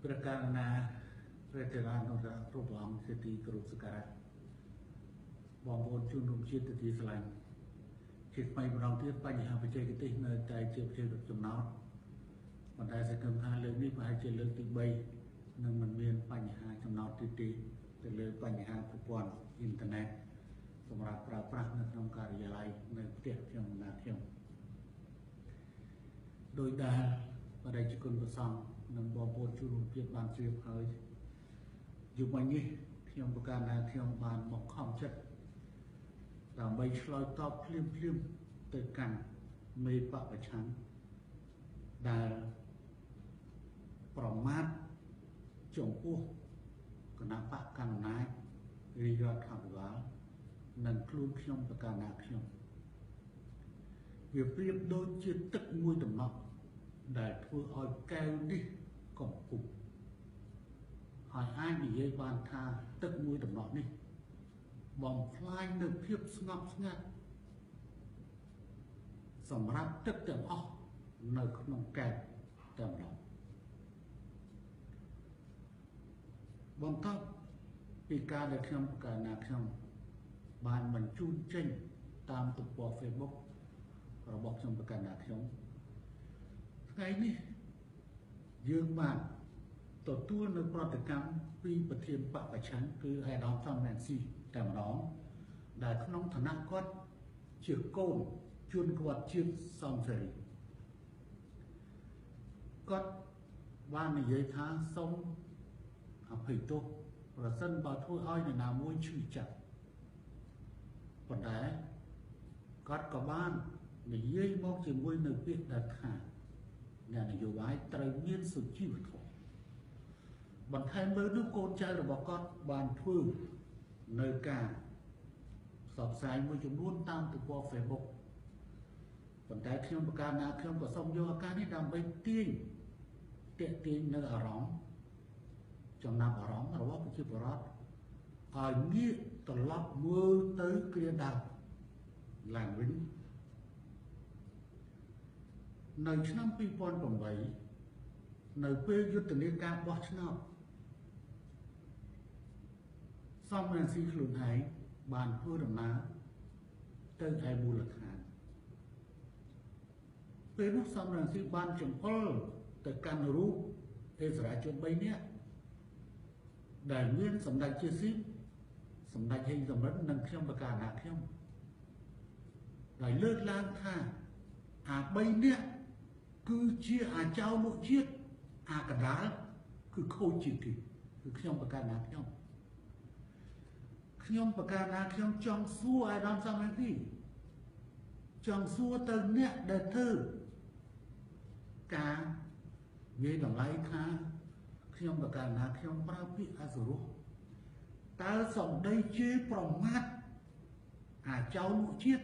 ព្រះករុណាព្រះថេរានុរៈគ្រប់ព្រះអង្គជាទីគោរពសក្ការៈបងប្អូនជនរួមជាតិទីស្រឡាញ់ជាថ្មីម្ដងទៀតបញ្ហាបច្ចេកទេសនៅតែជាប្រធានចំណោទប៉ុន្តែសង្ឃឹមថាលើកនេះប្រហែលជាលើកទី3នឹងមិនមានបញ្ហាចំណោទទៀតទេទៅលើបញ្ហាប្រព័ន្ធអ៊ីនធឺណិតសម្រាប់ប្រើប្រាស់នៅក្នុងការិយាល័យនៅផ្ទះខ្ញុំណាខ្ញុំដោយដែលបរិយាគុណប្រសង់និងបងប្អូនជនរួមជាតិបានជ្រាបហើយយប់មិញនេះខ្ញុំប្រកាសថាខ្ញុំបានបង្ខំចិត្តដើម្បីឆ្លើយតបភ្លាមភ្លាមទៅកាន់មេបពប្រឆាំងដែលប្រមាថចំពោះគណៈបកកណ្ដាលអំណាចរាជរដ្ឋាភិបាលនិងខ្លួនខ្ញុំប្រកាសណាខ្ញុំវាប្រៀបដូចជាទឹកមួយតំណក់ដែលធ្វើឲ្យកែវនេះកំពុះហើយអាចនិយាយបានថាទឹកមួយតំណក់នេះបំផ្លាញនៅភាពស្ងប់ស្ងាត់សម្រាប់ទឹកទាំងអស់នៅក្នុងកែវតែម្ដងបន្ទាប់ពីការដែលខ្ញុំប្រកាសណាខ្ញុំបានបញ្ជូនចេញតាមទំព័រ Facebook របស់ខ្ញុំប្រកាសណាខ្ញុំថ្ងៃនេះយើងបានទទួលនៅប្រតិកម្មពីប្រធានបកប្រឆាំងគឺឯកឧត្តមសំរងស៊ីតែម្ដងដែលក្នុងឋានៈគាត់ជាកូនជួនគាត់ជាតិសំសេរីគាត់បាននិយាយថាសូមអភ័យទោសប្រសិនបើធ្វើឲ្យនរណាមួយឈឺចាប់ប៉ុន្តែគាត់ក៏បាននិយាយមកជាមួយនៅពាក្យដែលថាអ្នកនយោបាយត្រូវមានសុជីវធម៌បន្ថែមលើនោះកូនចៅរបស់គាត់បានធ្វើនៅការផ្សព្វផ្សាយមួយចំនួនតាមទំព័រ Facebook ប៉ុន្តែខ្ញុំប្រកាសណាខ្ញុំក៏សូមយកឱកាសនេះដើម្បីទាញទាក់ទាញនៅអារម្មណ៍ចំណាប់អារម្មណ៍របស់ប្រជាពលរដ្ឋឲ្យងាកត្រឡប់មើលទៅគ្រាដើមឡើងវិញនៅឆ្នាំ2008នៅពេលយុទ្ធនាការបោះឆ្នោតសំរងស៊ីខ្លួនឯងបានធ្វើដំណើរទៅឯមូលដ្ឋានពេលនោះសំរងស៊ីបានចង្អុលទៅកាន់រូបអិសរាជជន3នាក់ដែលមានសម្ដេចជាស៊ីមសម្ដេចហេងសំរិននិងខ្ញុំប្រកាសណាខ្ញុំដែលលើកឡើងថាអា3នាក់គឺជាអាចៅមុខជាតិអាកដាលគឺខូចជាងគេគឺខ្ញុំប្រកាសណាខ្ញុំខ្ញុំប្រកាសណាខ្ញុំចង់សួរអាដាមសំរងស៊ីចង់សួរទៅអ្នកដែលធ្វើការនិយាយតម្លៃថាខ្ញុំប្រកាសណាខ្ញុំប្រើពាក្យអសុរោះតើសម្ដីជេរប្រមាថអាចៅមុខជាតិ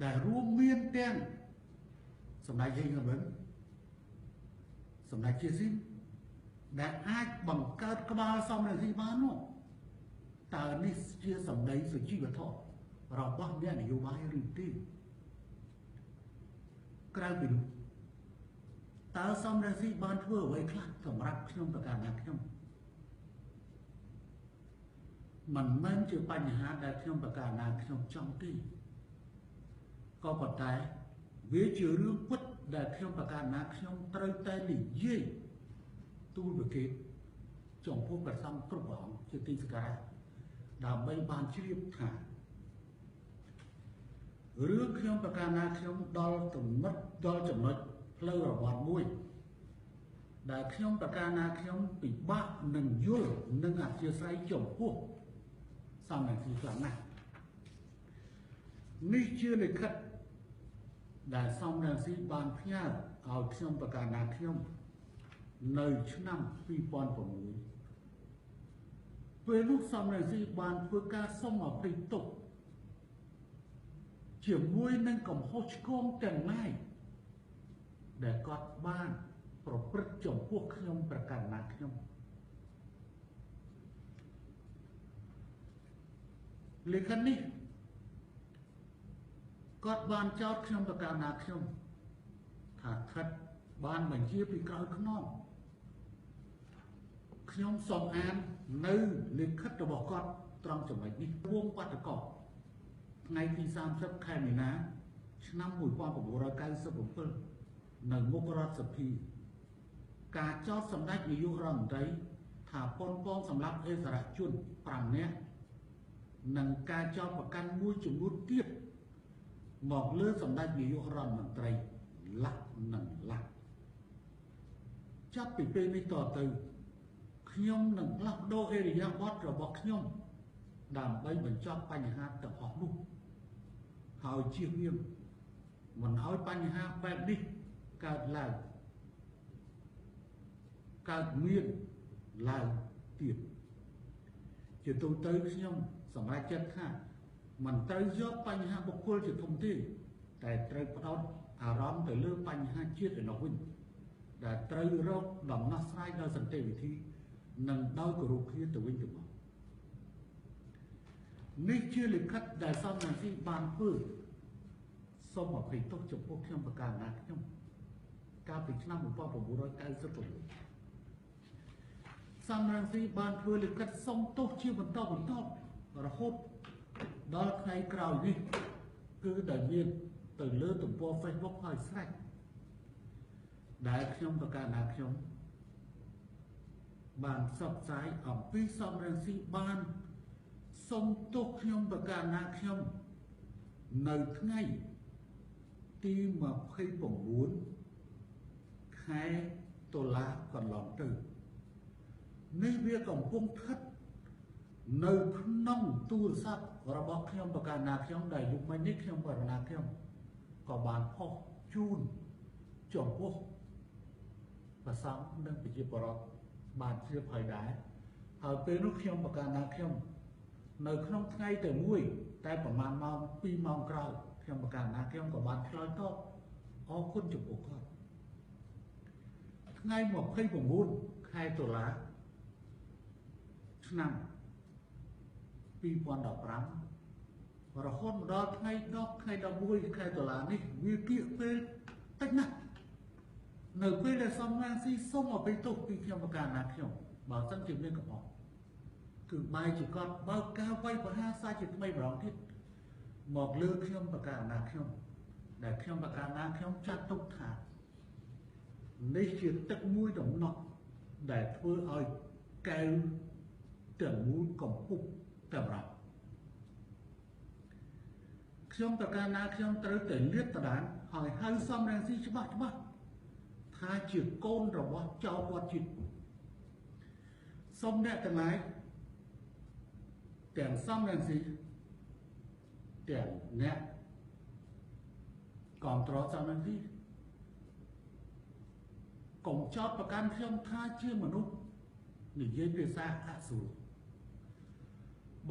ដែលរួមមានទាំងសម្ដេចហេងសំរិនសម្ដេចជាស៊ីមដែលអាចបង្កើតក្បាលសំរងស៊ីបាននោះតើនេះជាសម្ដីសុជីវធម៌របស់អ្នកនយោបាយឬទេក្រៅពីនោះតើសំរងស៊ីបានធ្វើអ្វីខ្លះសម្រាប់ខ្ញុំប្រកាសណាខ្ញុំមិនមែនជាបញ្ហាដែលខ្ញុំប្រកាសណាខ្ញុំចង់ទេក៏ប៉ុន្តែវាជារឿងពិតដែលខ្ញុំប្រកាសណាខ្ញុំត្រូវតែនិយាយទូលប្រគេតចំពោះព្រះសង្ឃគ្រប់ព្រះអង្គជាទីសក្ការៈដើម្បីបានជ្រាបថារឿងខ្ញុំប្រកាសណាខ្ញុំដល់ចំណុចដល់ចំណុចផ្លូវរបត់មួយដែលខ្ញុំប្រកាសណាខ្ញុំពិបាកនឹងយល់និងអធិស្ឋានចំពោះសំរងស៊ីខ្លាំងណាស់នេះជាលិខិតដែលសំរងស៊ីបានផ្ញើឲ្យខ្ញុំប្រកាសណាខ្ញុំនៅឆ្នាំ2006ពេលនោះសំរងស៊ីបានធ្វើការសុំអភ័យទោសជាមួយនឹងកំហុសឆ្គងទាំងឡាយដែលគាត់បានប្រព្រឹត្តចំពោះខ្ញុំប្រកាសណាខ្ញុំលិខិតនេះគាត់បានចោទខ្ញុំប្រកាសណាខ្ញុំថាខិតបានបញ្ជាពីក្រោយខ្នង ខ្ញុំសូមអាននៅលិខិតរបស់គាត់ត្រង់ចំណុចនេះវងបាតកោថ្ងៃទី30ខែមីនាឆ្នាំ1997នៅមុខរដ្ឋសភាការចោទសម្ដេចនាយករដ្ឋមន្ត្រីថាប៉ុនប៉ងសម្រាប់អិសរាជជន5នាក់និងការចោទប្រកាន់មួយចំនួនទៀតមកលើសម្ដេចនាយករដ្ឋមន្ត្រីលាក់និងលាក់ចាប់ពីពេលនេះតទៅខ្ញុំនឹងផ្លាស់ប្ដូរឥរិយាបថរបស់ខ្ញុំដើម្បីបញ្ចប់បញ្ហាទាំងអស់នោះហើយជៀសវាងមិនឲ្យបញ្ហាបែបនេះកើតឡើងកើតមានឡើងទៀតជាទូទៅខ្ញុំសម្រេចចិត្តថាមិនត្រូវយកបញ្ហាបុគ្គលជាធំទេតែត្រូវផ្ដោតអារម្មណ៍ទៅលើបញ្ហាជាតិឯនោះវិញដែលត្រូវរកដំណោះស្រាយដោយសន្តិវិធីនិងដោយគោរពគ្នាទៅវិញទៅមកនេះជាលិខិតដែលសំរងស៊ីបានធ្វើសូមអភ័យទោសចំពោះខ្ញុំប្រកាសណាខ្ញុំកាលពីឆ្នាំ1996សំរងស៊ីបានធ្វើលិខិតសុំទោសជាបន្តបន្ទាប់រហូតដល់ថ្ងៃក្រោយនេះគឺដែលមានទៅលើទំព័រ Facebook ហើយស្រេចដែលខ្ញុំប្រកាសណាខ្ញុំបានផ្សព្វផ្សាយអំពីសំរងស៊ីបានសុំទោសខ្ញុំប្រកាសណាខ្ញុំនៅថ្ងៃទី29ខែតុលាកន្លងទៅនេះវាកំពុងស្ថិតនៅក្នុងទូរស័ព្ទរបស់ខ្ញុំប្រកាសណាខ្ញុំដែលយុគមិញនេះខ្ញុំប្រកាសណាខ្ញុំក៏បានផុសជូនចំពោះប្រសង់និងប្រជាពលរដ្ឋបានជ្រាបហើយដែរហើយពេលនោះខ្ញុំប្រកាសណាខ្ញុំនៅក្នុងថ្ងៃតែមួយតែប្រហែលម៉ោង2ម៉ោងក្រោយខ្ញុំប្រកាសណាខ្ញុំក៏បានឆ្លើយតបអរគុណចំពោះគាត់ថ្ងៃ29ខែតុលាឆ្នាំ2015រហូតមកដល់ថ្ងៃ10ថ្ងៃ11ខែតុលានេះវាគៀកពេលតិចណាស់នៅពេលដែលសំរងស៊ីសុំអភ័យទោសពីខ្ញុំប្រកាសណាខ្ញុំបើសិនជាមានកំហុសគឺបែរជាគាត់បើកការវាយប្រហារសាជាថ្មីម្ដងទៀតមកលើខ្ញុំប្រកាសណាខ្ញុំដែលខ្ញុំប្រកាសណាខ្ញុំចាត់ទុកថានេះជាទឹកមួយដំណក់ដែលធ្វើឲ្យកែវទាំងមូលកំពុកតែម្ដងខ្ញុំប្រកាសណាខ្ញុំត្រូវតែលាតត្រដាងហើយហៅសំរងស៊ីច្បាស់ច្បាស់ថាជាកូនរបស់ចៅវត្តជាតិសូមអ្នកទាំងឡាយទាំងសំរងស៊ីទាំងអ្នកគ្រប់គ្រងសំរងស៊ីកុំចោទប្រកាន់ខ្ញុំថាជាមនុស្សនិយាយភាសាអសុរ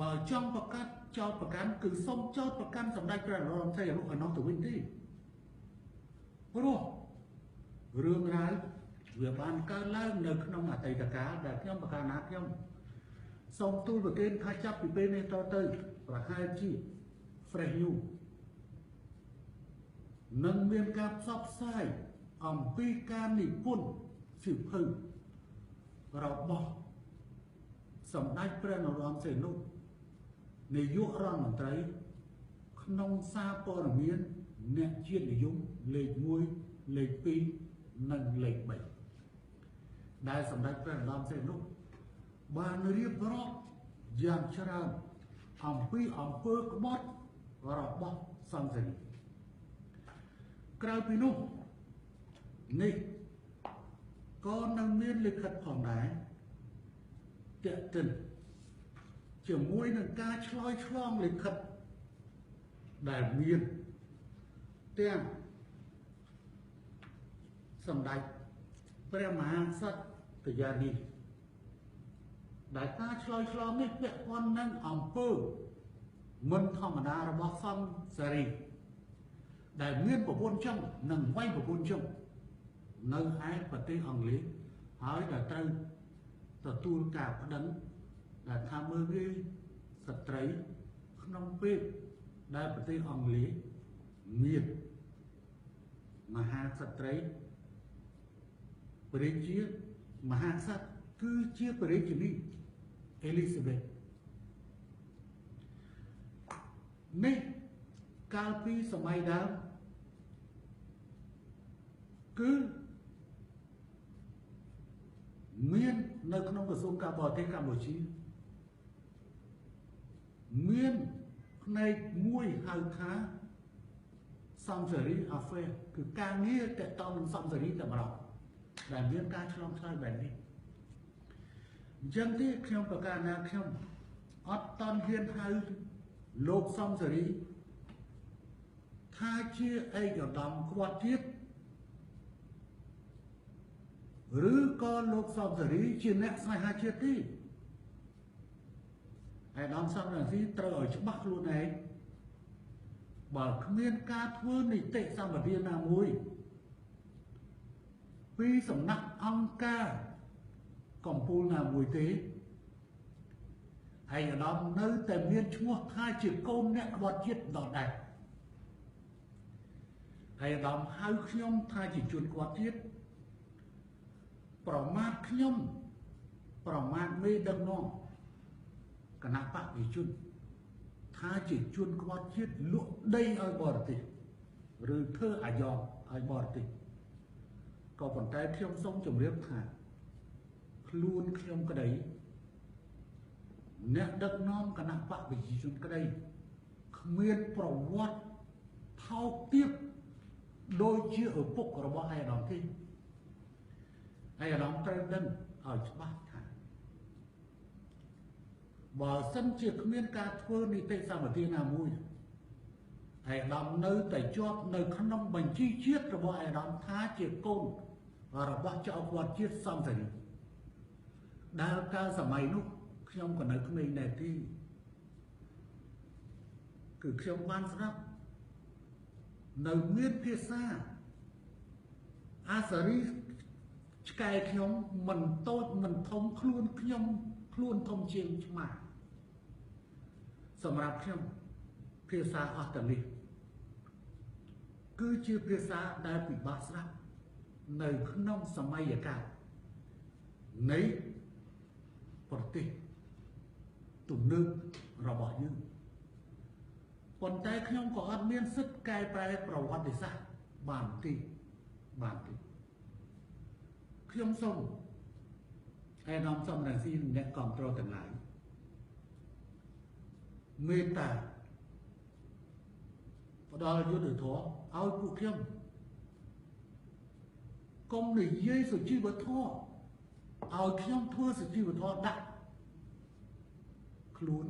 បើចង់ប្រកាសចោទប្រកាន់គឺសូមចោទប្រកាន់សម្ដេចព្រះនរោត្តមសីហនុឯនោះទៅវិញទេព្រោះរឿងរ៉ាវវាបានកើតឡើងនៅក្នុងអតីតកាលដែលខ្ញុំប្រកាសណាខ្ញុំសូមទូលប្រគេនថាចាប់ពីពេលនេះតទៅប្រហែលជា Fresh News នឹងមានការផ្សព្វផ្សាយអំពីការនិពន្ធសៀវភៅរបស់សម្ដេចព្រះនរោត្តមសីហនុនាយករដ្ឋមន្ត្រីក្នុងសារព័ត៌មានអ្នកជាតិនិយមលេខ1លេខ2និងលេខ3ដែលសម្ដេចព្រះនរោត្តមសីហនុបានរៀបរាប់យ៉ាងច្រើនអំពីអំពើក្បត់របស់សំសេរីក្រៅពីនោះនេះក៏នៅមានលិខិតផងដែរទាក់ទិនជាមួយនឹងការឆ្លើយឆ្លងលិខិតដែលមានទាំងសម្ដេចព្រះមហាក្សត្រយានីដែលការឆ្លើយឆ្លងនេះពាក់ព័ន្ធនឹងអំពើមិនធម្មតារបស់សំសេរីដែលមានប្រពន្ធចឹងនិងវាយប្រពន្ធចឹងនៅឯប្រទេសអង់គ្លេសហើយដែលត្រូវទទួលការប្តឹងដែលថាមើលងាយស្ត្រីក្នុងពេលដែលប្រទេសអង់គ្លេសមានមហាក្សត្រីព្រះរាជាមហាក្សត្រ គឺជាព្រះរាជនីអេលីសាបេតនេះកាលពីសម័យដើមគឺមាននៅក្នុងក្រសួងការបរទេសកម្ពុជាមានផ្នែកមួយហៅថាសំសារី affair គឺការងារតកតងនឹងសំសារីតែម្ដងដែលមានការឆ្លងឆ្លើយបែបនេះអញ្ចឹងទេខ្ញុំប្រកាសណាខ្ញុំអត់តន់ហ៊ានហៅលោកសំសារីថាជាឯកឧត្តមក្បត់ជាតិឬក៏លោកសំសារីជាអ្នកស្នេហាជាតិទេឯកឧត្តមសំរងស៊ីត្រូវឲ្យច្បាស់ខ្លួនឯងបើគ្មានការធ្វើនីតិសម្បទាណាមួយពីសំណាក់អង្គការកម្ពុជាណាមួយទេឯកឧត្តមនៅតែមានឈ្មោះថាជាកូនអ្នកក្បត់ជាតិដដែលឯកឧត្តមហៅខ្ញុំថាជាជនក្បត់ជាតិប្រមាថខ្ញុំប្រមាថមេដឹកនាំគណៈបក្សប្រជាជនថាជាជនក្បត់ជាតិលក់ដីឲ្យបរទេសឬធ្វើអាយ៉ងឲ្យបរទេសក៏ប៉ុន្តែខ្ញុំសូមជម្រាបថាខ្លួនខ្ញុំក្តីអ្នកដឹកនាំគណៈបក្សប្រជាជនក្តីគ្មានប្រវត្តិថោកទាបដូចជាឪពុករបស់ឯកឧត្តមទេឯកឧត្តមត្រូវដឹងឲ្យច្បាស់ថាបើសិនជាគ្មានការធ្វើនីតិសម្បទាណាមួយឯកឧត្តមនៅតែជាប់នៅក្នុងបញ្ជីជាតិរបស់ឯកឧត្តមថាជាកូនរបស់ចៅក្បត់ជាតិសំសារីដែលកាលសម័យនោះខ្ញុំក៏នៅក្មេងដែរទេគឺខ្ញុំបានស្ដាប់នៅមានភាសាអាសារីឆ្កែខ្ញុំមិនតូចមិនធំខ្លួនខ្ញុំខ្លួនធំជាងឆ្មាសម្រាប់ខ្ញុំភាសាអស់ទាំងនេះគឺជាភាសាដែលពិបាកស្ដាប់នៅក្នុងសម័យកាលនៃប្រទេសទំនើបរបស់យើងប៉ុន្តែខ្ញុំក៏អត់មានសិទ្ធិកែប្រែប្រវត្តិសាស្ត្របានទេខ្ញុំសូមឯកឧត្តមសំរងស៊ីនិងអ្នកគាំទ្រទាំងឡាយមេត្តាផ្ដល់យុត្តិធម៌ឲ្យពួកខ្ញុំកុំនិយាយសុជីវធម៌ឲ្យខ្ញុំធ្វើសុជីវធម៌ដាក់ខ្លួន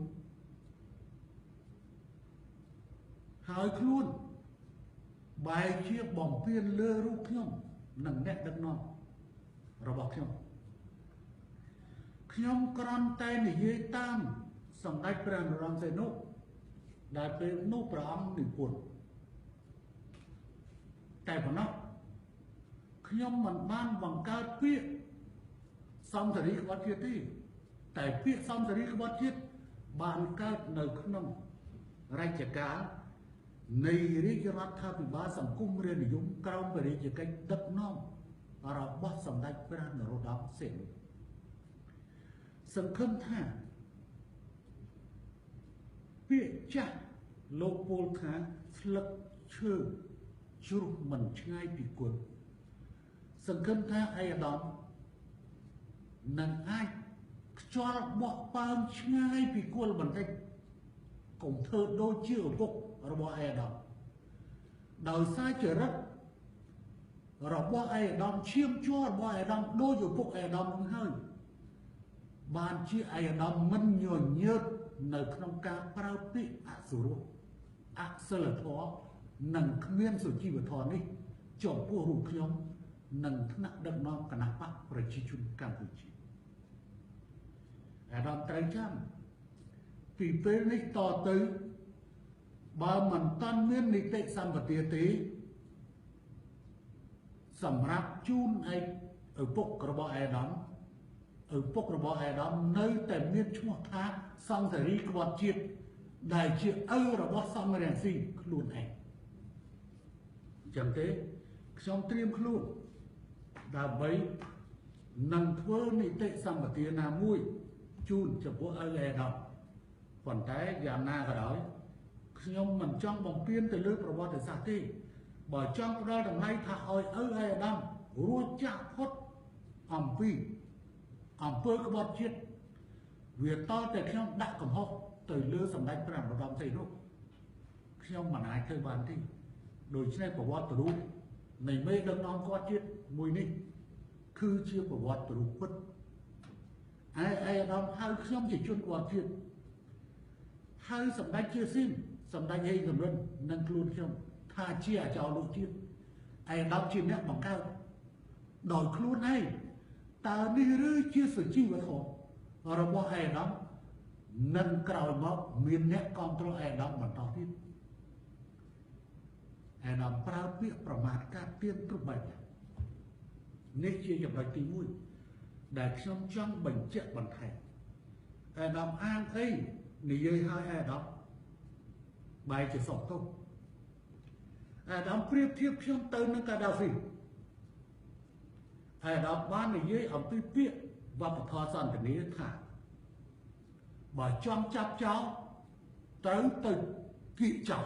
ហើយខ្លួនបែរជាបំពេញលើរូបខ្ញុំនិងអ្នកដឹកនាំរបស់ខ្ញុំខ្ញុំគ្រាន់តែនិយាយតាមសម្ដេចព្រះនរោត្តមសីហនុដែលពេលនោះព្រះអង្គនិពន្ធតែប៉ុណ្ណោះខ្ញុំមិនបានបង្កើតពាក្យសំសារីក្បត់ជាតិទេតែពាក្យសំសារីក្បត់ជាតិបានកើតនៅក្នុងរជ្ជកាលនៃរាជរដ្ឋាភិបាលសង្គមរាស្ត្រនិយមក្រោមព្រះរាជកិច្ចដឹកនាំរបស់សម្ដេចព្រះនរោត្តមសីហនុសង្ឃឹមថាពាក្យចាស់លោកពោលថាស្លឹកឈើជ្រុះមិនឆ្ងាយពីគុណសង្ឃឹមថាឯកឧត្តមនឹងអាចខ្យល់បោះប៉ើងឆ្ងាយពីគល់បន្តិចកុំធ្វើដូចជាឪពុករបស់ឯកឧត្តមដោយសារចរិតរបស់ឯកឧត្តមឈាមជ័ររបស់ឯកឧត្តមដូចឪពុកឯកឧត្តមនឹងហើយបានជាឯកឧត្តមមិនញញើតនៅក្នុងការប្រើពាក្យអសុរោះអសិលធម៌និងគ្មានសុជីវធម៌នេះចំពោះរូបខ្ញុំនិងថ្នាក់ដឹកនាំគណៈបក្សប្រជាជនកម្ពុជាអាដាមត្រូវចាំពីពេលនេះតទៅបើមិនតាន់មាននីតិសម្បទាទេសម្រាប់ជូនឯឪពុករបស់អាដាមឪពុករបស់អាដាមនៅតែមានឈ្មោះថាសង្សារីក្បត់ជាតិដែលជាឪរបស់សំរងស៊ីខ្លួនឯងអញ្ចឹងទេខ្ញុំត្រៀមខ្លួនដើម្បី នឹងធ្វើនីតិសម្បទាណាមួយជូនចំពោះឪឯកឧត្តមប៉ុន្តែយ៉ាងណាក៏ដោយខ្ញុំមិនចង់បំពេញទៅលើប្រវត្តិសាស្ត្រទេបើចង់ផ្ដល់តម្លៃថាឲ្យឪឯកឧត្តមរួចចាក់ផុតអំពីអំពើក្បត់ជាតិវាតតែខ្ញុំដាក់កំហុសទៅលើសម្ដេចព្រះនរោត្តមសីហនុខ្ញុំមិនអាចធ្វើបានទេដូច្នេះប្រវត្តិរូបនៃមេដឹកនាំក្បត់ជាតិមួយនេះគឺជាប្រវត្តិរូបពិតឯកឧត្តមហៅខ្ញុំជាជនក្បត់ជាតិហើយសម្ដេចជាស៊ីមសម្ដេចហេងសំរិននិងខ្លួនខ្ញុំថាជាអាចោលលោកជាតិឯកឧត្តមជាអ្នកបង្កើតដោយខ្លួនឯងតើនេះឬជាសុជីវធម៌របស់ឯកឧត្តមនឹងក្រោយមកមានអ្នកគ្រប់គ្រងឯកឧត្តមបន្តទៀតឯកឧត្តមប្រើពាក្យប្រមាថការទៀនគ្រប់បែបយ៉ាងនេះជាចំណុចទី1ដែលខ្ញុំចង់បញ្ជាក់បន្ថែមឯកឧត្តមអានអីនិយាយឲ្យឯកឧត្តមបែរជាសុខទោសឯកឧត្តមប្រៀបធៀបខ្ញុំទៅនឹងកាដាហ្វីឯកឧត្តមបាននិយាយអំពីពាក្យវប្បធម៌សន្ទនាថាបើចង់ចាប់ចោលត្រូវទៅគៀកចោល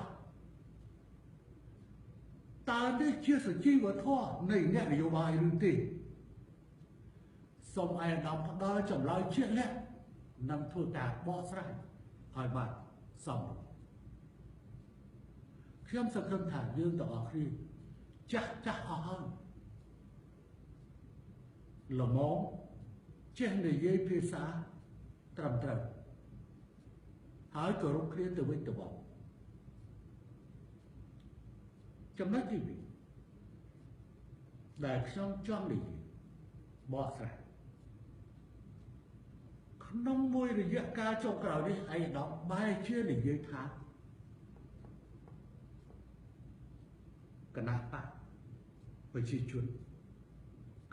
តើនេះជាសុជីវធម៌នៃអ្នកនយោបាយឬទេសូមឯកឧត្តមផ្ដល់ចម្លើយជាក់លាក់និងធ្វើការបកស្រាយឲ្យបានសមរម្យខ្ញុំសង្ឃឹមថាយើងទាំងអស់គ្នាចាស់ចាស់អស់ហើយល្មមចេះនិយាយភាសាត្រឹមត្រូវហើយគោរពគ្នាទៅវិញទៅមកចំណុចទី2ដែលខ្ញុំចង់និយាយបកស្រាយក្នុងមួយរយៈកាលចុងក្រោយនេះឯកឧត្តមបែរជានិយាយថាគណៈបក្សប្រជាជន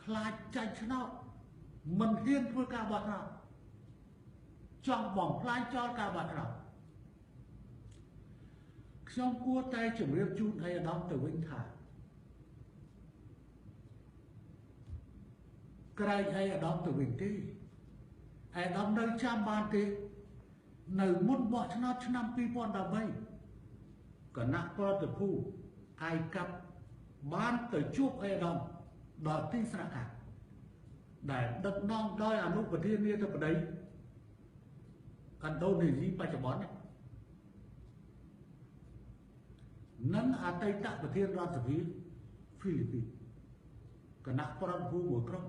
ខ្លាចចាញ់ឆ្នោតមិនហ៊ានធ្វើការបោះឆ្នោតចង់បំផ្លាញចោលការបោះឆ្នោតខ្ញុំគួរតែជម្រាបជូនឯកឧត្តមទៅវិញថាក្រែងឯកឧត្តមទៅវិញទេឯកឧត្តមនៅចាំបានទេនៅមុនបោះឆ្នោតឆ្នាំ2013គណៈប្រតិភូឯកបបានទៅជួបឯកឧត្តមដល់ទីស្នាក់ការដែលដឹកនាំដោយអនុប្រធានាធិបតីឥណ្ឌូនេស៊ីបច្ចុប្បន្ននិងអតីតប្រធានរដ្ឋសភាហ្វីលីពីនគណៈប្រតិភូមួយក្រុម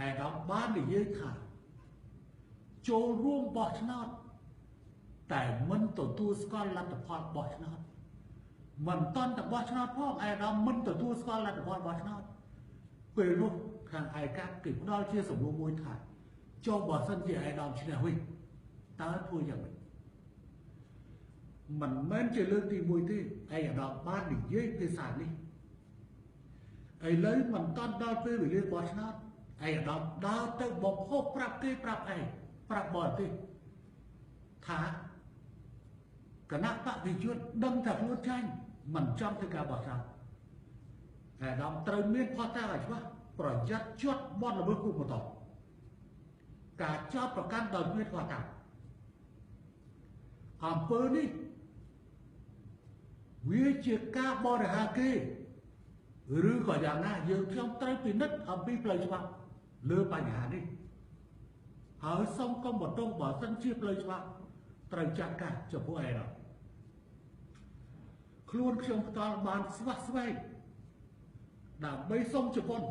ឯកឧត្តមបាននិយាយថាចូលរួមបោះឆ្នោតតែមិនទទួលស្គាល់លទ្ធផលបោះឆ្នោតមិនតន់តែបោះឆ្នោតផងឯកឧត្តមមិនទទួលស្គាល់លទ្ធផលបោះឆ្នោតពេលនោះខាងឯកគេផ្ដល់ជាសំណួរមួយថាចុះបើសិនជាឯកឧត្តមឈ្នះវិញតើធ្វើយ៉ាងម៉េចមិនមែនជាលើកទី1ទេឯកឧត្តមបាននិយាយភាសានេះឥឡូវមិនតន់ដល់ពេលវេលាបោះឆ្នោតឯកឧត្តមដើរទៅបំផុសប្រាប់គេប្រាប់ឯងប្រាប់បរទេសថាគណៈបក្សប្រជាជនដឹងថាខ្លួនចាញ់មិនចង់ធ្វើការបោះឆ្នោតឯកឧត្តមត្រូវមានផុសតាងឲ្យច្បាស់ប្រយ័ត្នជាប់បទល្មើសគូបន្តការចោទប្រកាន់ដោយគ្មានផុសតាងអំពើនេះវាជាការបរិហារគេឬក៏យ៉ាងណាយើងខ្ញុំត្រូវពិនិត្យអំពីផ្លូវច្បាប់លើបញ្ហានេះហើយសូមកុំបន្ទោសបើសិនជាផ្លូវច្បាប់ត្រូវចាត់ការចំពោះឯងខ្លួនខ្ញុំផ្ទាល់បានស្វះស្វែងដើម្បីសុំជប៉ុន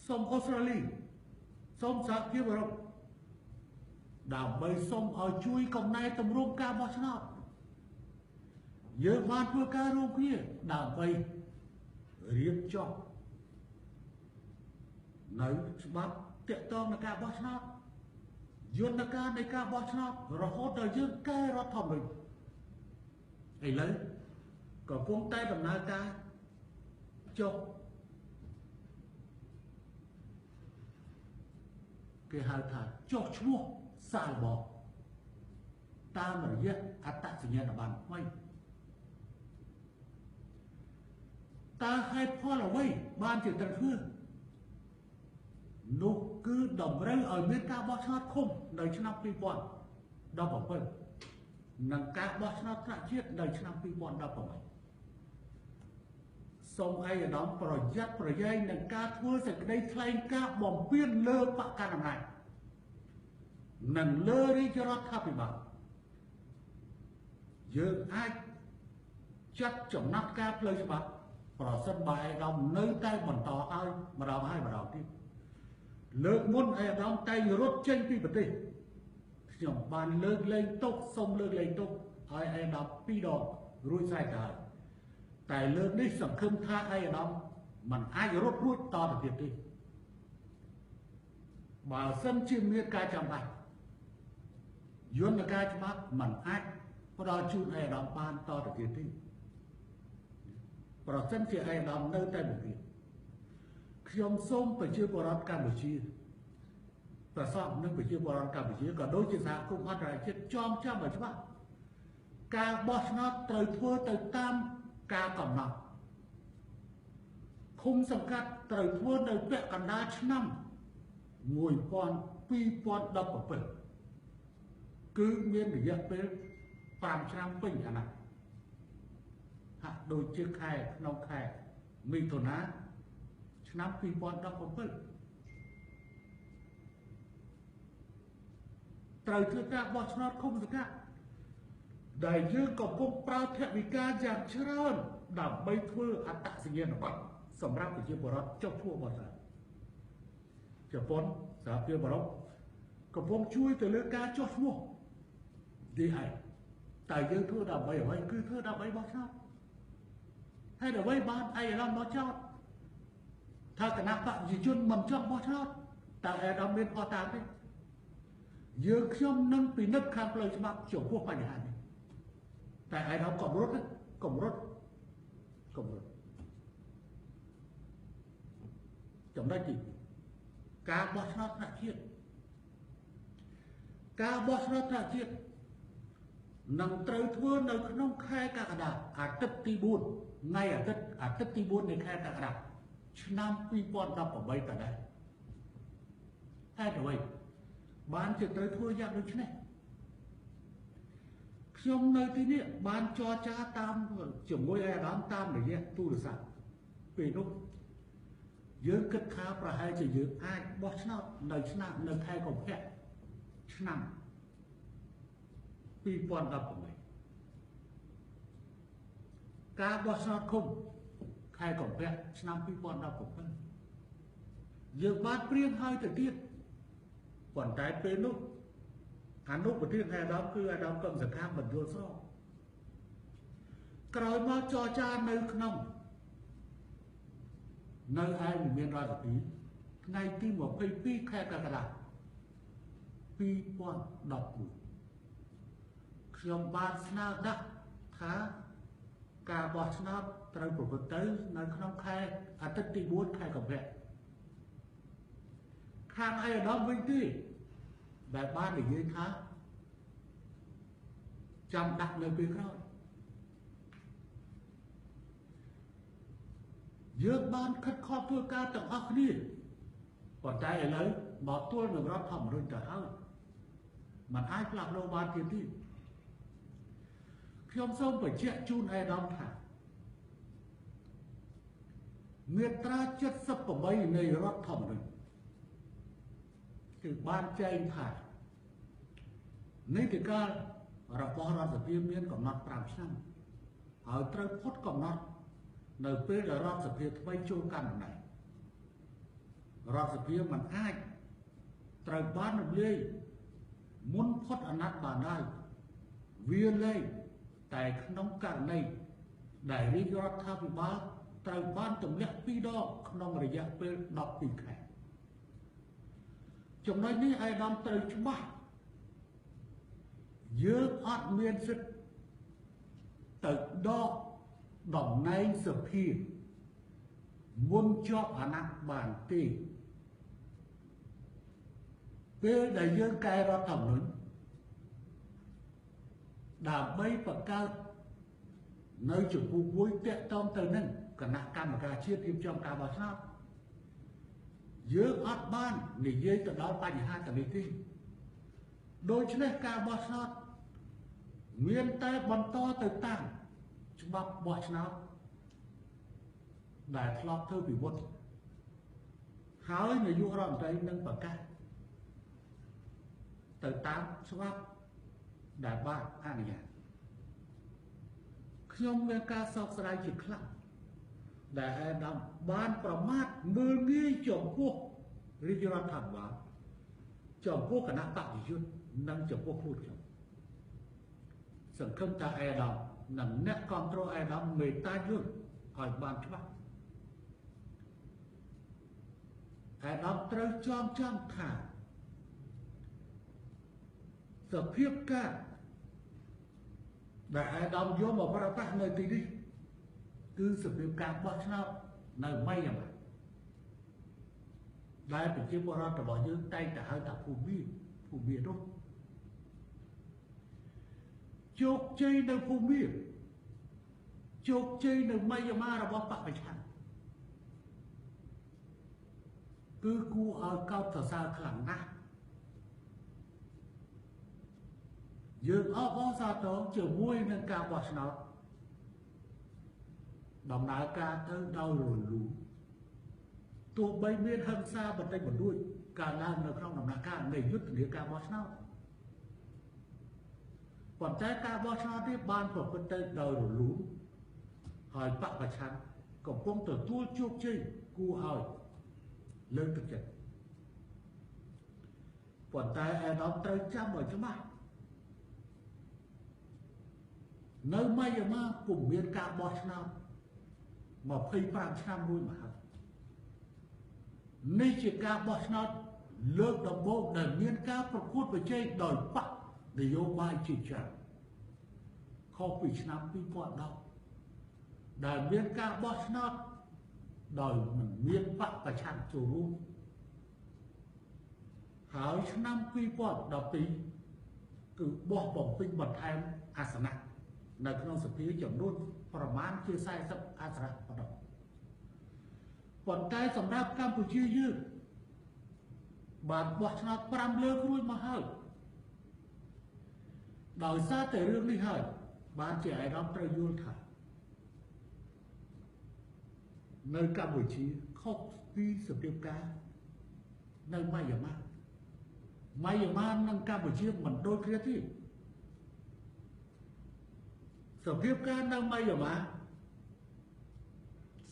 សុំអូស្ត្រាលីសុំសហភាពអឺរ៉ុបដើម្បីសុំឲ្យជួយកំណែតម្រង់ការបោះឆ្នោតយើងបានធ្វើការរួមគ្នាដើម្បីរៀបចំនៅច្បាប់ទាក់ទងនឹងការបោះឆ្នោតយន្តការនៃការបោះឆ្នោតរហូតដល់យើងកែរដ្ឋធម្មនុញ្ញឥឡូវកំពុងតែដំណើរការចុះគេហៅថាចុះឈ្មោះសាឡបងតាមរយៈអត្តសញ្ញាណប័ណ្ណថ្មីតើហេតុផលអ្វីបានជាត្រូវធ្វើ នោះគឺតម្រូវឲ្យមានការបោះឆ្នោតឃុំនៅឆ្នាំ2017និងការបោះឆ្នោតថ្នាក់ជាតិនៅឆ្នាំ2018សូមឯកឧត្តមប្រយ័ត្នប្រយែងនឹងការធ្វើសេចក្តីថ្លែងការណ៍បំពានលើបក្សកាន់អំណាចនិងលើរាជរដ្ឋាភិបាលយើងអាចចាត់ចំណាត់ការផ្លូវច្បាប់ប្រសិនបើឯកឧត្តមនៅតែបន្តឲ្យម្ដងហើយម្ដងទៀតលើកមុនឯកឧត្តមតែងរត់ចេញពីប្រទេសខ្ញុំបានលើកលែងទោសសូមលើកលែងទោសឲ្យឯកឧត្តមពីរដងរួចស្រេចទៅហើយតែលើកនេះសង្ឃឹមថាឯកឧត្តមមិនអាចរត់រួចតទៅទៀតទេបើសិនជាមានការចាំបាច់យន្តការច្បាប់មិនអាចផ្ដល់ជូនឯកឧត្តមបានតទៅទៀតទេប្រសិនជាឯកឧត្តមនៅតែបំពេញខ្ញុំសូមប្រជាពលរដ្ឋកម្ពុជាប្រសពនឹងប្រជាពលរដ្ឋកម្ពុជាក៏ដូចជាសហគមន៍អន្តរជាតិចងចាំឲ្យច្បាស់ការបោះឆ្នោតត្រូវធ្វើទៅតាមការកំណត់ឃុំសង្កាត់ត្រូវធ្វើនៅពាក់កណ្ដាលឆ្នាំ2017គឺមានរយៈពេល5ឆ្នាំពេញអាណត្តិហាក់ដូចជាខែក្នុងខែមិថុនាឆ្នាំ2017ត្រូវធ្វើការបោះឆ្នោតឃុំសង្កាត់ដែលយើងកំពុងប្រើថវិកាយ៉ាងច្រើនដើម្បីធ្វើអត្តសញ្ញាណប័ណ្ណសម្រាប់ប្រជាពលរដ្ឋចុះឈ្មោះបោះឆ្នោតជប៉ុនសហភាពអឺរ៉ុបកំពុងជួយទៅលើការចុះឈ្មោះទីឯងតែយើងធ្វើដើម្បីអ្វីគឺធ្វើដើម្បីបោះឆ្នោតហើយអ្វីបានឯកឧត្តមមកចោទថាគណៈបក្សប្រជាជនមិនចង់បោះឆ្នោតតើឯកឧត្តមមានភស្តុតាងទេយើងខ្ញុំនឹងពិនិត្យខាងផ្លូវច្បាប់ចំពោះបញ្ហានេះតែឯកឧត្តមកុំរត់កុំរត់កុំរត់ចំណុចទី2ការបោះឆ្នោតថ្នាក់ជាតិការបោះឆ្នោតថ្នាក់ជាតិនឹងត្រូវធ្វើនៅក្នុងខែកក្កដាអាទិត្យទី4ថ្ងៃអាទិត្យទី4នៃខែកក្កដាឆ្នាំ2018តដែរហេតុអ្វីបានជាត្រូវធ្វើយ៉ាងដូចនេះខ្ញុំនៅទីនេះបានចរចាតាមជាមួយឯកឧត្តមតាមរយៈទូរស័ព្ទពេលនោះយើងគិតថាប្រហែលជាយើងអាចបោះឆ្នោតនៅឆ្នាំនៅខែកុម្ភៈឆ្នាំ2018ការបោះឆ្នោតឃុំខែកុម្ភៈឆ្នាំ2017យើងបានព្រៀងហើយទៅទៀតប៉ុន្តែពេលនោះអនុប្រធានឯកឧត្តមគឺឯកឧត្តមកឹមសុខាមិនយល់ស្របក្រោយមកចរចានៅក្នុងនៅឯវិមានរដ្ឋសភាថ្ងៃទី22ខែកក្កដា2011ខ្ញុំបានស្នើដាក់ថាការបោះឆ្នោតត្រូវប្រព្រឹត្តទៅនៅក្នុងខែអាទិត្យទី4ខែកុម្ភៈខាងឯកឧត្តមវិញទេដែលបាននិយាយថាចាំដាក់នៅពេលក្រោយយើងបានខិតខំធ្វើការទាំងអស់គ្នាប៉ុន្តែឥឡូវមកទល់នឹងរដ្ឋធម្មនុញ្ញទៅហើយมันអាចផ្លាស់ប្ដូរបានទៀតទេខ្ញុំសូមបញ្ជាក់ជូនឯកឧត្តមថាមាត្រា78នៃរដ្ឋធម្មនុញ្ញគឺបានចែងថានីតិកាលរបស់រដ្ឋសភាមានកំណត់5ឆ្នាំហើយត្រូវផុតកំណត់នៅពេលដែលរដ្ឋសភាថ្មីចូលកាន់តំណែងរដ្ឋសភាមិនអាចត្រូវបានរំលាយមុនផុតអាណត្តិបានឡើយវាលែងតែក្នុងករណីដែលរាជរដ្ឋាភិបាលត្រូវបានទម្លាក់2ដងក្នុងរយៈពេល12ខែចំណុចនេះឯកឧត្តមត្រូវច្បាស់យើងអត់មានសិទ្ធិទៅដកតំណែងសភាមុនជាប់អាណត្តិបានទេពេលដែលយើងកែរដ្ឋធម្មនុញ្ញដើម្បីបង្កើតនៅចំពោះមួយតាក់ទងទៅនឹងគណៈកម្មការជាតិរៀបចំការបោះឆ្នោត យើងអត់បាននិយាយទៅដល់បញ្ហាទាំងនេះទេដូច្នេះការបោះឆ្នោតមានតែបន្តទៅតាមច្បាប់បោះឆ្នោតដែលធ្លាប់ធ្វើពីមុនហើយនាយករដ្ឋមន្ត្រីនឹងប្រកាសទៅតាមច្បាប់ដែលបានអនុញ្ញាតខ្ញុំមានការសោកស្ដាយជាខ្លាំងដែលឯកឧត្តមបានប្រមាថមើលងាយចំពោះរាជរដ្ឋាភិបាលចំពោះគណៈបព្វជិជននិងចំពោះខ្លួនខ្ញុំសង្ឃឹមថាឯកឧត្តមនិងអ្នកគ្រប់គ្រងឯកឧត្តមមេត្តាយល់ឲ្យបានច្បាស់ឯកឧត្តមត្រូវចងចាំថាសភាពការដែលឯកឧត្តមយកមកប្រើប្រាស់នៅទីនេះគឺសភាពការបោះឆ្នោតនៅមីយ៉ាម៉ាដែលប្រជាពលរដ្ឋរបស់យើងតែងតែហៅថាភូមិនោះជោគជ័យនៅភូមិជោគជ័យនៅមីយ៉ាម៉ារបស់បព្វប្រឆាំងគឺគួរឲ្យកោតសរសើរខ្លាំងណាស់យើងអបអរសាទរជាមួយនឹងការបោះឆ្នោតដំណើរការទៅដោយរលូនទោះបីមានហិង្សាបន្តិចបន្តួចកើតឡើងនៅក្នុងដំណាក់កាលនៃយុទ្ធនាការបោះឆ្នោតប៉ុន្តែការបោះឆ្នោតនេះបានប្រព្រឹត្តទៅដោយរលូនហើយបក្សប្រឆាំងកំពុងទទួលជោគជ័យគួរឲ្យលើកទឹកចិត្តប៉ុន្តែឯកឧត្តមត្រូវចាំឲ្យច្បាស់នៅមីយ៉ាម៉ាពុំមានការបោះឆ្នោត25ឆ្នាំរួចមកហើយនេះជាការបោះឆ្នោតលើកដំបូងដែលមានការប្រកួតប្រជែងដោយបក្សនយោបាយជាច្រើនខុសពីឆ្នាំ2010ដែលមានការបោះឆ្នោតដោយមិនមានបក្សប្រឆាំងចូលរួមហើយឆ្នាំ2012គឺបោះបំពេញបន្ថែមអាសនៈនៅក្នុងសភាចំនួនប្រមាណជា40អាសនៈប៉ុណ្ណោះប៉ុន្តែសម្រាប់កម្ពុជាយើងបានបោះឆ្នោត5លើករួចមកហើយដោយសារតែរឿងនេះហើយបានជាឯកឧត្តមត្រូវយល់ថានៅកម្ពុជាខុសពីសភាពការនៅមីយ៉ាម៉ាមីយ៉ាម៉ានិងកម្ពុជាមិនដូចគ្នាទេសភាពការនៅមីយ៉ាម៉ា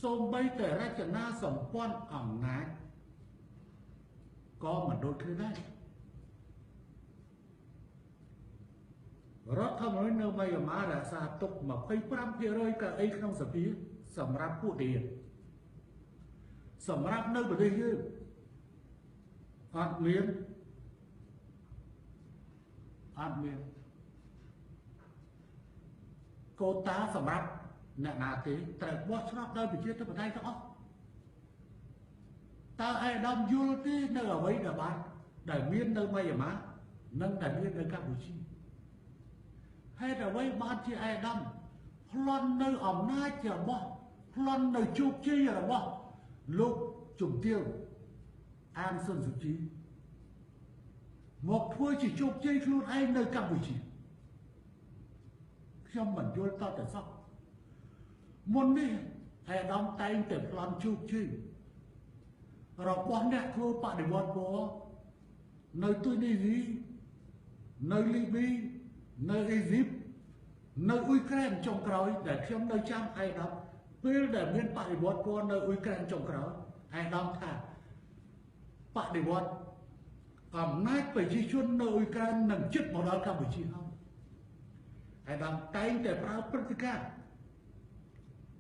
សូម្បីតែរចនាសម្ព័ន្ធអំណាចក៏មិនដូចគ្នាដែររដ្ឋធម្មនុញ្ញនៅមីយ៉ាម៉ារក្សាទុក 25% កៅអីក្នុងសភាសម្រាប់ពួកទាសម្រាប់នៅប្រទេសយើងអត់មានកូតាសម្រាប់អ្នកណាទេត្រូវបោះឆ្នោតដោយប្រជាធិបតេយ្យទាំងអស់តើឯកឧត្តមយល់ទេនៅអ្វីដែលបានដែលមាននៅមីយ៉ាម៉ានិងដែលមាននៅកម្ពុជាហេតុអ្វីបានជាឯកឧត្តមប្លន់នៅអំណាចរបស់ប្លន់នៅជោគជ័យរបស់លោកជំទាវអានសុនសុជីមកធ្វើជាជោគជ័យខ្លួនឯងនៅកម្ពុជាខ្ញុំមិនយល់តតែសោះមុននេះឯកឧត្តមតែងតែប្លន់ជោគជ័យរបស់អ្នកធ្វើបដិវត្តពណ៌នៅទុយនីស៊ីនៅលីប៊ីនៅអេស៊ីបនៅអ៊ុយក្រែនចុងក្រោយដែលខ្ញុំនៅចាំឯកឧត្តមពេលដែលមានបដិវត្តពណ៌នៅអ៊ុយក្រែនចុងក្រោយឯកឧត្តមថាបដិវត្តអំណាចប្រជាជននៅអ៊ុយក្រែននឹងជិតមកដល់កម្ពុជាហើយឯកឧត្តមតែងតែប្រើព្រឹត្តិការណ៍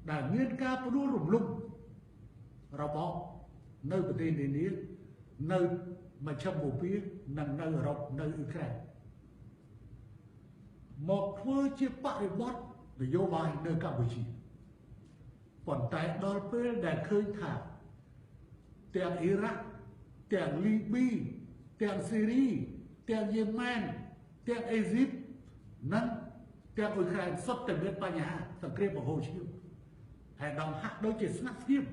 ដែលមានការផ្ដួលរំលំរបស់នៅប្រទេសនានានៅមជ្ឈិមបូព៌ានិងនៅអឺរ៉ុបនៅអ៊ុយក្រែនមកធ្វើជាបរិបទនយោបាយនៅកម្ពុជាប៉ុន្តែដល់ពេលដែលឃើញថាទាំងអ៊ីរ៉ាក់ទាំងលីប៊ីទាំងស៊ីរីទាំងយេម៉ែនទាំងអេស៊ីបនិងទាំងអ៊ុយក្រែនសុទ្ធតែមានបញ្ហាសង្គ្រាមបង្ហូរឈាមហើយដល់ហាក់ដូចជាស្ងាត់ស្ងៀម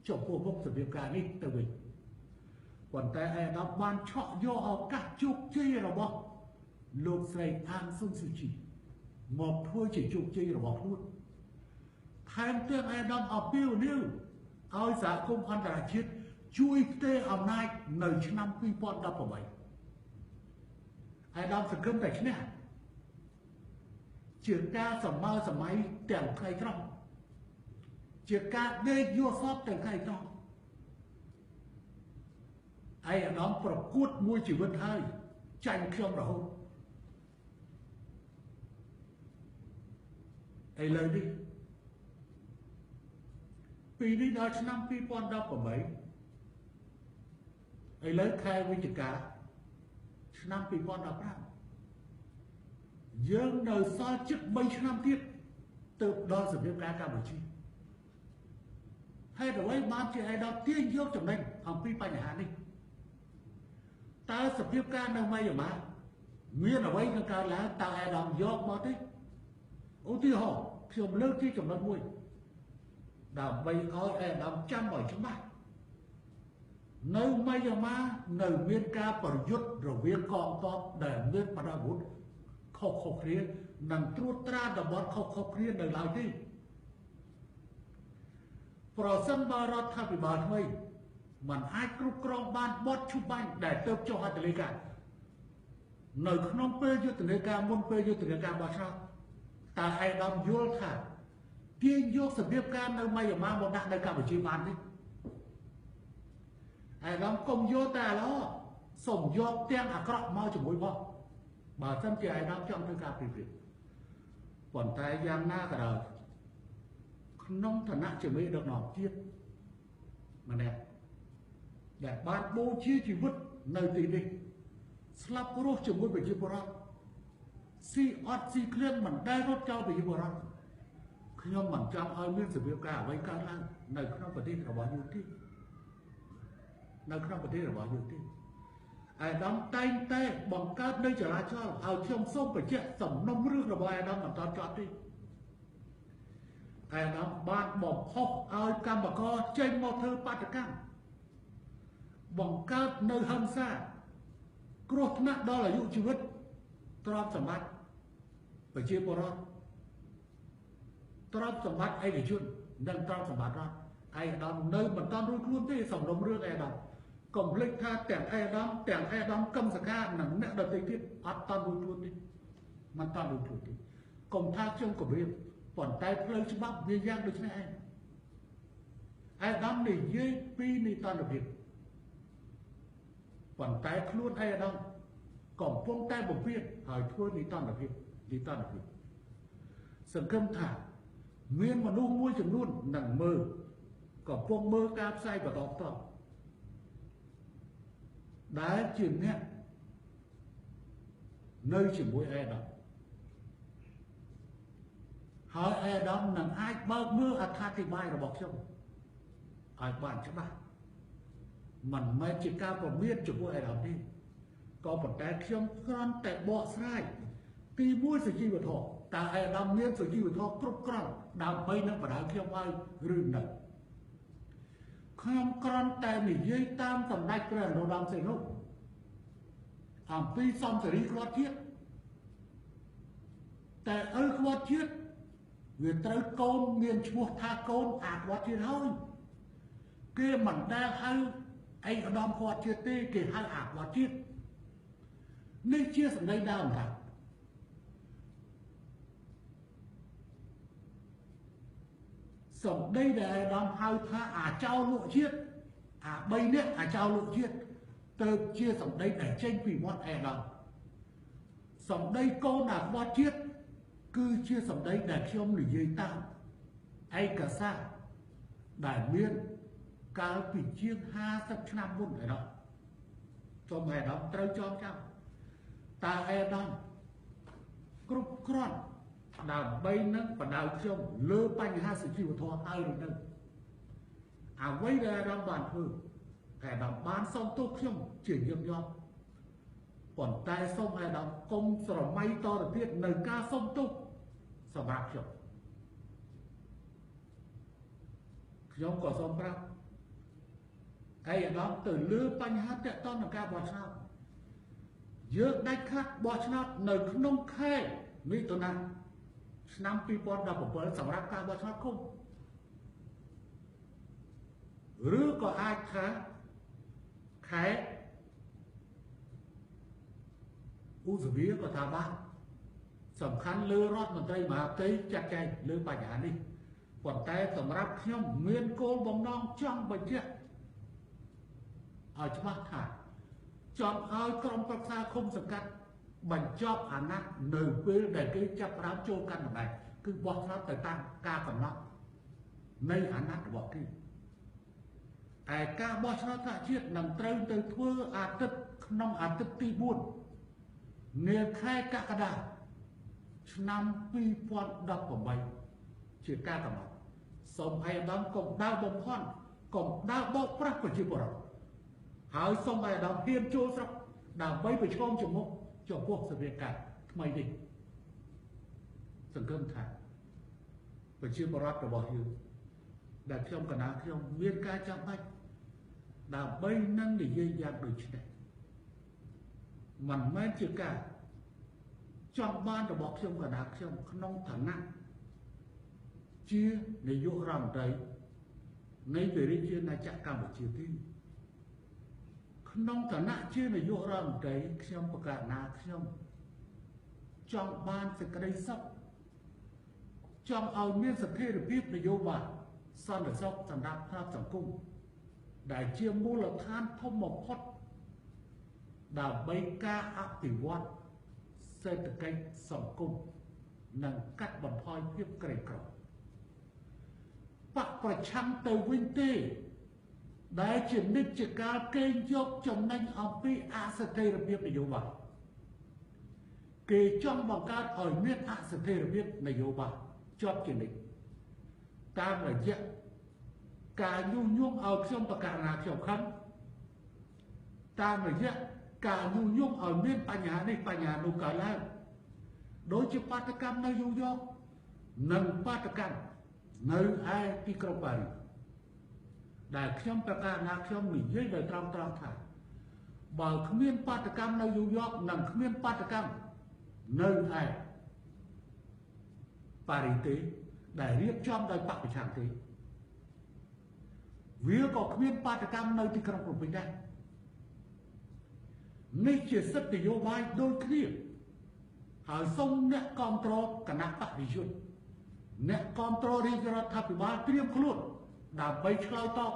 ចំពោះមុខសភាពការនេះទៅវិញ ប៉ុន្តែឯកឧត្តមបានឆក់យកឱកាសជោគជ័យរបស់លោកស្រីអាងសុនស៊ូជីមកធ្វើជាជោគជ័យរបស់ខ្លួនថែមទាំងឯកឧត្តមអំពាវនាវឲ្យសហគមន៍អន្តរជាតិជួយផ្ទេរអំណាចនៅឆ្នាំ2018ឯកឧត្តមសង្ឃឹមតែឈ្នះជាការសម័យសម័យទាំងថ្ងៃត្រង់ជាការដេកយកសពទាំងថ្ងៃត្រង់ឯកឧត្តមប្រកួតមួយជីវិតហើយចាញ់ខ្ញុំរហូតឥឡូវនេះពីនេះដល់ឆ្នាំ2018ឥឡូវខែវិច្ឆិកាឆ្នាំ2015យើងនៅសល់ជិត3ឆ្នាំទៀតទើបដល់សភាពការកម្ពុជាហេតុអ្វីបានជាឯកឧត្តមទាញយកចំណេញអំពីបញ្ហានេះតើសភាពការនៅមីយ៉ាន់ម៉ាមានអ្វីនឹងកើតឡើងតើឯកឧត្តមយកមកទេឧទាហរណ៍ខ្ញុំលើកជាចំណុចមួយដើម្បីឲ្យឯកឧត្តមចាំឲ្យច្បាស់នៅមីយ៉ាន់ម៉ានៅមានការប្រយុទ្ធរវាងកងទ័ពដែលមានប្រដាប់អាវុធខុសៗគ្នានិងត្រួតត្រាតំបន់ខុសៗគ្នានៅឡើយទេប្រសិនបើរដ្ឋាភិបាលថ្មីมันអាចគ្រប់គ្រងបានបទឈប់បាញ់ដែលទៅចុះហត្ថលេខានៅក្នុងពេលយុទ្ធនាការមុនពេលយុទ្ធនាការបោះឆ្នោតតើឯកឧត្តមយល់ថាទាញយកសភាពការនៅមីយ៉ាន់ម៉ាមកដាក់នៅកម្ពុជាបានទេឯកឧត្តមកុំយកតែល្អសូមយកទាំងអាក្រក់មកជាមួយផងបើសិនជាឯកឧត្តមចង់ធ្វើការព្រៀបប៉ុន្តែយ៉ាងណាក៏ដោយក្នុងឋានៈជាមេដឹកនាំជាតិម្នាក់ដែលបានបូជាជីវិតនៅទីនេះស្លាប់រស់ជាមួយប្រជាពលរដ្ឋស៊ីអត់ស៊ីឃ្លានមិនដែលរត់ចោលប្រជាពលរដ្ឋខ្ញុំមិនចង់ឲ្យមានសភាពការអ្វីកើតឡើងនៅក្នុងប្រទេសរបស់យើងទេនៅក្នុងប្រទេសរបស់យើងទេឯកឧត្តមតែងតែបង្កើតនៅចរាចរណ៍ឲ្យខ្ញុំសូមបញ្ជាក់សំណុំរឿងរបស់ឯកឧត្តមមិនតចប់ទេឯកឧត្តមបានបំផុសឲ្យកម្មករចេញមកធ្វើបាតុកម្មបង្កើតនៅហិង្សាគ្រោះថ្នាក់ដល់អាយុជីវិតទ្រព្យសម្បត្តិប្រជាពលរដ្ឋទ្រព្យសម្បត្តិឯកជននិងទ្រព្យសម្បត្តិរដ្ឋឯកឧត្តមនៅមិនទាន់រួចខ្លួនទេសំណុំរឿងឯកឧត្តមកុំភ្លេចថាទាំងឯកឧត្តមទាំងឯកឧត្តមកឹមសខានិងអ្នកដទៃទៀតអត់ទាន់រួចខ្លួនទេមិនទាន់រួចខ្លួនទេកុំថាខ្ញុំគំរាមប៉ុន្តែផ្លូវច្បាប់វាយ៉ាងដូចនេះឯងឯកឧត្តមនិយាយពីនិតិនភាពប៉ុន្តែខ្លួនឯកឧត្តមកំពុងតែបំពេញហើយធ្វើនិតិនភាពនិតិនភាពសង្ឃឹមថាមានមនុស្សមួយចំនួននឹងមើលកំពុងមើលការផ្សាយបន្តផ្ទាល់ដែលជាអ្នកនៅជាមួយឯកឧត្តមហើយឯកឧត្តមនឹងអាចបើកមើលអត្ថាធិប្បាយរបស់ខ្ញុំឲ្យបានច្បាស់មិនមែនជាការប្រមាថចំពោះឯកឧត្តមទេក៏ប៉ុន្តែខ្ញុំគ្រាន់តែបកស្រាយទីមួយសុជីវធម៌តើឯកឧត្តមមានសុជីវធម៌គ្រប់គ្រាន់ដើម្បីនឹងបដៅខ្ញុំឲ្យឬនៅខ្ញុំគ្រាន់តែនិយាយតាមសម្ដេចព្រះនរោត្តមសីហនុអំពីសំសេរីក្បត់ជាតិតែឪក្បត់ជាតិវាត្រូវកូនមានឈ្មោះថាកូនអាក្បត់ជាតិហើយគេមិនដែលហៅឯកឧត្តមក្បត់ជាតិទេគេហៅអាក្បត់ជាតិនេះជាសម្ដីដើមថាសម្ដីដែលឯកឧត្តមហៅថាអាចោលលក់ជាតិអា3នាក់អាចោលលក់ជាតិទៅជាសម្ដីដែលចេញពីមាត់ឯកឧត្តមសម្ដីកូនអាក្បត់ជាតិគឺជាសម្ដីដែលខ្ញុំនិយាយតាមឯកសារដែលមានកាលពីជាង50ឆ្នាំមុនឯណោះសូមឯកឧត្តមត្រូវចងចាំតើឯកឧត្តមគ្រប់គ្រាន់ដើម្បីនឹងបដៅខ្ញុំលើបញ្ហាសុជីវធម៌ហើយឬនៅអ្វីដែលឯកឧត្តមបានធ្វើឯកឧត្តមបានសុំទោសខ្ញុំជាញឹកញាប់ប៉ុន្តែសូមឯកឧត្តមកុំស្រមៃតទៅទៀតនៅការសុំទោសសម្រាប់ខ្ញុំខ្ញុំក៏សូមប្រាប់ ឯកឧត្តមទៅលើបញ្ហាតាក់ទងនឹងការបោះឆ្នោតយើងដាច់ខាតបោះឆ្នោតនៅក្នុងខែមិថុនាឆ្នាំ2017សម្រាប់ការបោះឆ្នោតឃុំឬក៏អាចថាខែឧសភាក៏ថាបានសំខាន់លើរដ្ឋមន្ត្រីមហាផ្ទៃចាត់ចែងលើបញ្ហានេះប៉ុន្តែសម្រាប់ខ្ញុំមានគោលបំណងចង់បញ្ជាក់ឲ្យច្បាស់ថាចង់ឲ្យក្រុមប្រឹក្សាឃុំសង្កាត់បញ្ចប់អាណត្តិនៅពេលដែលគេចាប់ផ្ដើមចូលកាន់តំណែងគឺបោះឆ្នោតទៅតាមការកំណត់នៃអាណត្តិរបស់គេឯការបោះឆ្នោតថ្នាក់ជាតិនឹងត្រូវទៅធ្វើអាទិត្យក្នុងអាទិត្យទី4នាខែកក្កដាឆ្នាំ2018ជាការកំណត់សូមឲ្យឧត្តមកុំដើរបំផន់កុំដើរបោកប្រាស់ប្រជាពលរដ្ឋហើយសូមឲ្យឧត្តមហ៊ានចូលស្រុកដើម្បីប្រឈមចំមុខចំពោះសភាពការថ្មីនេះសង្ឃឹមថាប្រជាពលរដ្ឋរបស់យើងដែលខ្ញុំកណាខ្ញុំមានការចាំបាច់ដើម្បីនឹងនិយាយយ៉ាងដូចនេះមិនមែនជាការចង់បានរបស់ខ្ញុំកណាខ្ញុំក្នុងឋានៈជានាយករដ្ឋមន្ត្រីនៃព្រះរាជាណាចក្រកម្ពុជាទេក្នុងឋានៈជានាយករដ្ឋមន្ត្រីខ្ញុំប្រកាសណាខ្ញុំចង់បានសេចក្តីសុខចង់ឲ្យមានស្ថិរភាពនយោបាយសន្តិសុខសម្រាប់ផ្នែកសង្គមដែលជាមូលដ្ឋានធំបំផុតដើម្បីការអភិវឌ្ឍសេដ្ឋកិច្ចសង្គមនិងកាត់បន្ថយភាពក្រីក្របកប្រឆាំងទៅវិញទេដែលជានិច្ចកាលគេយកចំណេញអំពីអស្ថិរភាពនយោបាយគេចង់បង្កើតឲ្យមានអស្ថិរភាពនយោបាយជាប់ជានិច្ចតាមរយៈការញុះញង់ឲ្យខ្ញុំប្រកាសណាខ្ញុំខឹងតាមរយៈការញុះញង់ឲ្យមានបញ្ហានេះបញ្ហានោះកើតឡើងដូចជាបាតុកម្មនៅញូវយ៉កនិងបាតុកម្មនៅឯទីក្រុងប៉ារីសដែលខ្ញុំប្រកាសណាខ្ញុំនិយាយដោយត្រង់ថាបើគ្មានបាតុកម្មនៅញូវយ៉កនិងគ្មានបាតុកម្មនៅឯប៉ារីសទេដែលរៀបចំដោយបក្សប្រឆាំងទេវាក៏គ្មានបាតុកម្មនៅទីក្រុងភ្នំពេញដែរនេះជាសិទ្ធិនយោបាយដូចគ្នាហើយសូមអ្នកគ្រប់គ្រងគណៈបក្សប្រជាជនអ្នកគ្រប់គ្រងរាជរដ្ឋាភិបាលត្រៀមខ្លួនដើម្បីឆ្លើយតប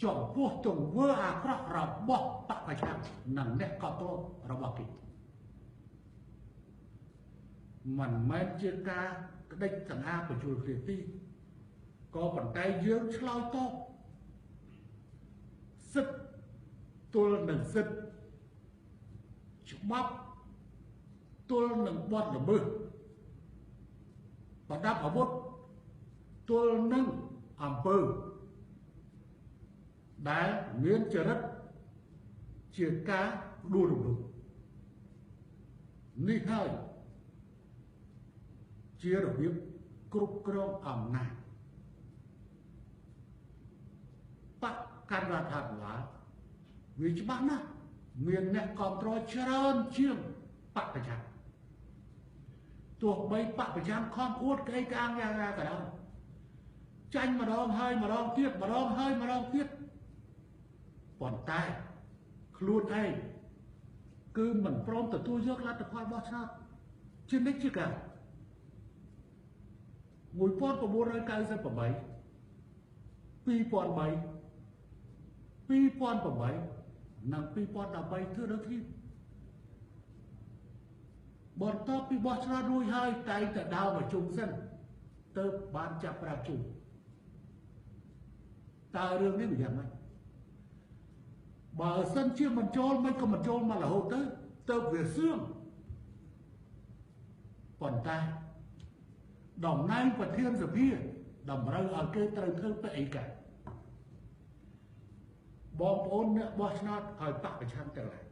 ចំពោះទង្វើអាក្រក់របស់បក្សប្រឆាំងនិងអ្នកគ្រប់គ្រងរបស់គេមិនមែនជាការក្តិចសង្ហាបញ្ជូលគ្នាទេក៏ប៉ុន្តែយើងឆ្លើយតបសិទ្ធិទល់នឹងសិទ្ធិច្បាប់ទល់នឹងបទល្មើសប្រដាប់អាវុធទល់នឹងអំពើដែលមានចរិតជាការដួលរំលំនេះហើយជារបៀបគ្រប់គ្រងអំណាចបក្សកាន់រដ្ឋាភិបាលវាច្បាស់ណាស់មានអ្នកគ្រប់គ្រងច្រើនជាងបក្សប្រឆាំងទោះបីបក្សប្រឆាំងខំអួតក្អេកក្អាងយ៉ាងណាក៏ដោយចាញ់ម្ដងហើយម្ដងទៀតម្ដងហើយម្ដងទៀតប៉ុន្តែខ្លួនឯងគឺមិនព្រមទទួលយកលទ្ធផលបោះឆ្នោតជានិច្ចជាកាល1998 2003 2008និង2013ធ្វើដូចគ្នាបន្ទាប់ពីបោះឆ្នោតរួចហើយតែងតែដើរមកជុំសិនទៅបានចាប់ប្រាប់ជុំតើរឿងនេះវាយ៉ាងម៉េចបើសិនជាមិនចូលមិនក៏មិនចូលមករហូតទៅទៅវាសឿងប៉ុន្តែតំណែងប្រធានសភាតម្រូវឲ្យគេត្រូវធ្វើពហិការបងប្អូនអ្នកបោះឆ្នោតឲ្យបក្សប្រឆាំងទាំងឡាយ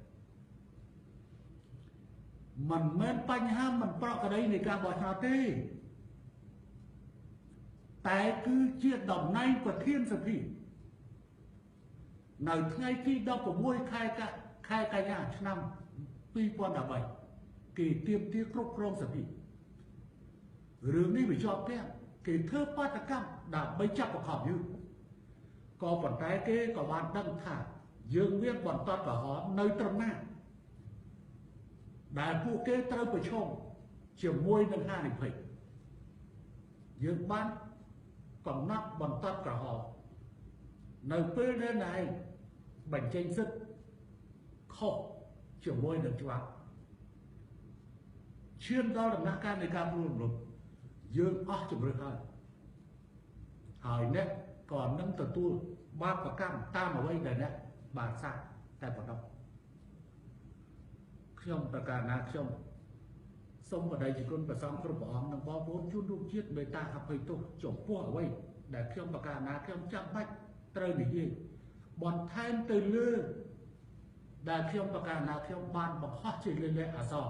មិនមែនបញ្ហាមិនប្រក្រតីនៃការបោះឆ្នោតទេតែគឺជាតំណែងប្រធានសភា នៅថ្ងៃទី16ខែកញ្ញាឆ្នាំ2013គេទាមទារគ្រប់គ្រងសភារឿងនេះវាជាប់ទាំងគេធ្វើបាតកម្មដើម្បីចាប់បង្ខំយើងក៏ប៉ុន្តែគេក៏បានដឹងថាយើងមានបន្តក្រហមនៅត្រឹមណាដែលពួកគេត្រូវប្រឈមជាមួយនឹងហានិភ័យយើងបានកំណត់បន្តក្រហមនៅពេលដែលណែបញ្ចេញសិទ្ធិខុសជាមួយនឹងច្បាប់ឈានដល់ដំណាក់កាលនៃការព្រួយរំលំយើងអស់ជំរឿនហើយហើយអ្នកក៏នឹងទទួលបាបកម្មតាមអ្វីដែលអ្នកបានសាកតែប៉ុណ្ណោះខ្ញុំប្រកាសណាខ្ញុំសូមបដិជនប្រសងគ្រប់ព្រះអង្គនិងបងប្អូនជនរួមជាតិមេត្តាអភ័យទោសចំពោះអ្វីដែលខ្ញុំប្រកាសណាខ្ញុំចាំបាច់ត្រូវនិយាយបន្ថែមទៅលើដែលខ្ញុំប្រកាសណាខ្ញុំបានបង្ហោះជាលេខអក្សរ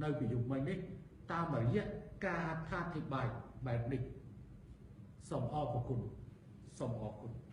នៅពីយុគមិញនេះតាមរយៈការអត្ថាធិប្បាយបែបនេះសូមអរគុណសូមអរគុណ។